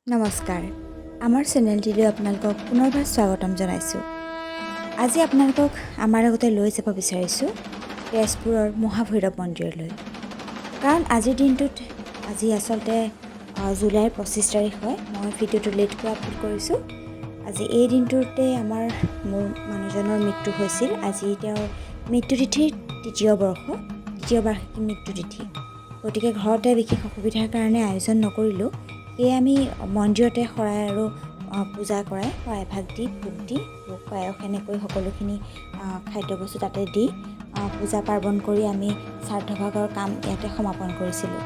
নমস্কাৰ, আমাৰ চেনেলটিলৈ আপোনালোকক পুনৰবাৰ স্বাগতম জনাইছোঁ। আজি আপোনালোকক আমাৰ লগতে লৈ যাব বিচাৰিছোঁ তেজপুৰৰ মহাভৈৰৱ মন্দিৰলৈ। কাৰণ আজিৰ দিনটোত, আজি আচলতে জুলাইৰ 25 তাৰিখ হয়, মই ভিডিঅ'টো লেটকৈ আপলোড কৰিছোঁ। আজি এই দিনটোতে মোৰ মানুহজনৰ মৃত্যু হৈছিল। আজি তেওঁৰ মৃত্যুতিথিৰ তৃতীয় বৰ্ষ, তৃতীয় বাৰ্ষিকী মৃত্যুতিথি। গতিকে ঘৰতে বিশেষ অসুবিধাৰ কাৰণে আয়োজন নকৰিলোঁ। সেয়ে আমি মন্দিৰতে শৰাই আৰু পূজা কৰাই, শৰাই ভাগ দি, ভোগ দি, ভোগ পায়স এনেকৈ সকলোখিনি খাদ্যবস্তু তাতে দি পূজা পাৰ্বণ কৰি আমি শ্ৰাদ্ধভাগৰ কাম ইয়াতে সমাপন কৰিছিলোঁ।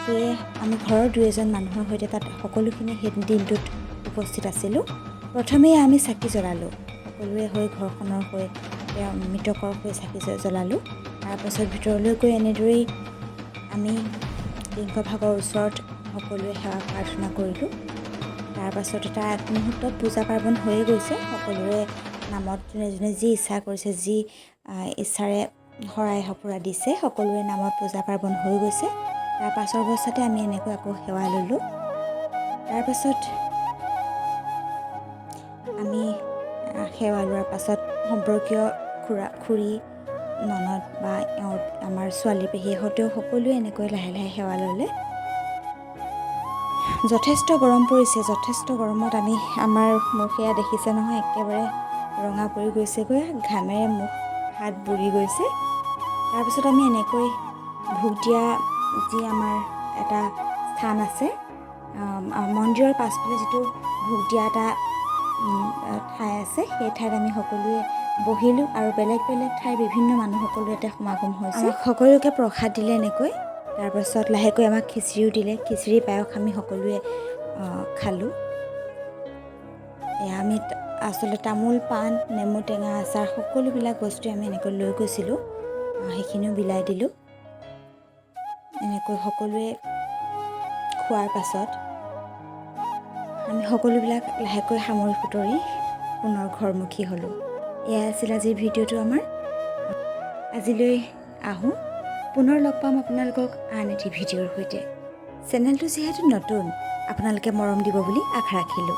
সেয়ে আমি ঘৰৰ দুই এজন মানুহৰ সৈতে তাত সকলোখিনি সেই দিনটোত উপস্থিত আছিলোঁ। প্ৰথমেই আমি চাকি জ্বলালোঁ সকলোৰে হৈ, ঘৰখনৰ হৈ, তেওঁ মৃতকৰ হৈ চাকি জ্বলালোঁ। তাৰপাছত ভিতৰলৈ গৈ এনেদৰেই আমি লিংগভাগৰ ওচৰত সকলোৱে সেৱা প্ৰাৰ্থনা কৰিলোঁ। তাৰপাছতে তাৰ আগমুহূৰ্তত পূজা পাৰ্বণ হৈয়ে গৈছে। সকলোৰে নামত যোনে যোনে যি ইচ্ছা কৰিছে, যি ইচ্ছাৰে শৰাই সঁফুৰা দিছে, সকলোৰে নামত পূজা পাৰ্বণ হৈ গৈছে। তাৰ পাছৰ অৱস্থাতে আমি এনেকৈ আকৌ সেৱা ল'লোঁ। তাৰপাছত আমি সেৱা লোৱাৰ পাছত সম্পৰ্কীয় খুৰা খুৰী, ননদ বা এওঁৰ আমাৰ ছোৱালী পেহীহঁতেও সকলোৱে এনেকৈ লাহে লাহে সেৱা ল'লে। যথেষ্ট গৰম পৰিছে। যথেষ্ট গৰমত আমি আমাৰ মুখ এয়া দেখিছে নহয়, একেবাৰে ৰঙা পৰি গৈছেগৈ, ঘামেৰে মুখ হাত বুৰি গৈছে। তাৰপিছত আমি এনেকৈ ভোগ দিয়া যি আমাৰ এটা স্থান আছে, মন্দিৰৰ পাছফালে যিটো ভোগ দিয়া এটা ঠাই আছে, সেই ঠাইত আমি সকলোৱে বহিলোঁ আৰু বেলেগ বেলেগ ঠাইৰ বিভিন্ন মানুহ সকলো ইয়াতে সমাগম হৈছে। আমাক সকলোকে প্ৰসাদ দিলে এনেকৈ। তাৰপাছত লাহেকৈ আমাক খিচিৰিও দিলে। খিচিৰি পায়স আমি সকলোৱে খালোঁ। এয়া আমি আচলতে তামোল পাণ, নেমু টেঙা, আচাৰ সকলোবিলাক বস্তুৱে আমি এনেকৈ লৈ গৈছিলোঁ। সেইখিনিও বিলাই দিলোঁ। এনেকৈ সকলোৱে খোৱাৰ পাছত আমি সকলোবিলাক লাহেকৈ সামৰি সুতৰি পুনৰ ঘৰমুখী হ'লোঁ। এয়াই আছিল আজিৰ ভিডিঅ'টো আমাৰ। আজিলৈ আহোঁ। পুনৰ লগ পাম আপোনালোকক আন এটি ভিডিঅ'ৰ সৈতে। চেনেলটো যিহেতু নতুন, আপোনালোকে মৰম দিব বুলি আশা ৰাখিলোঁ।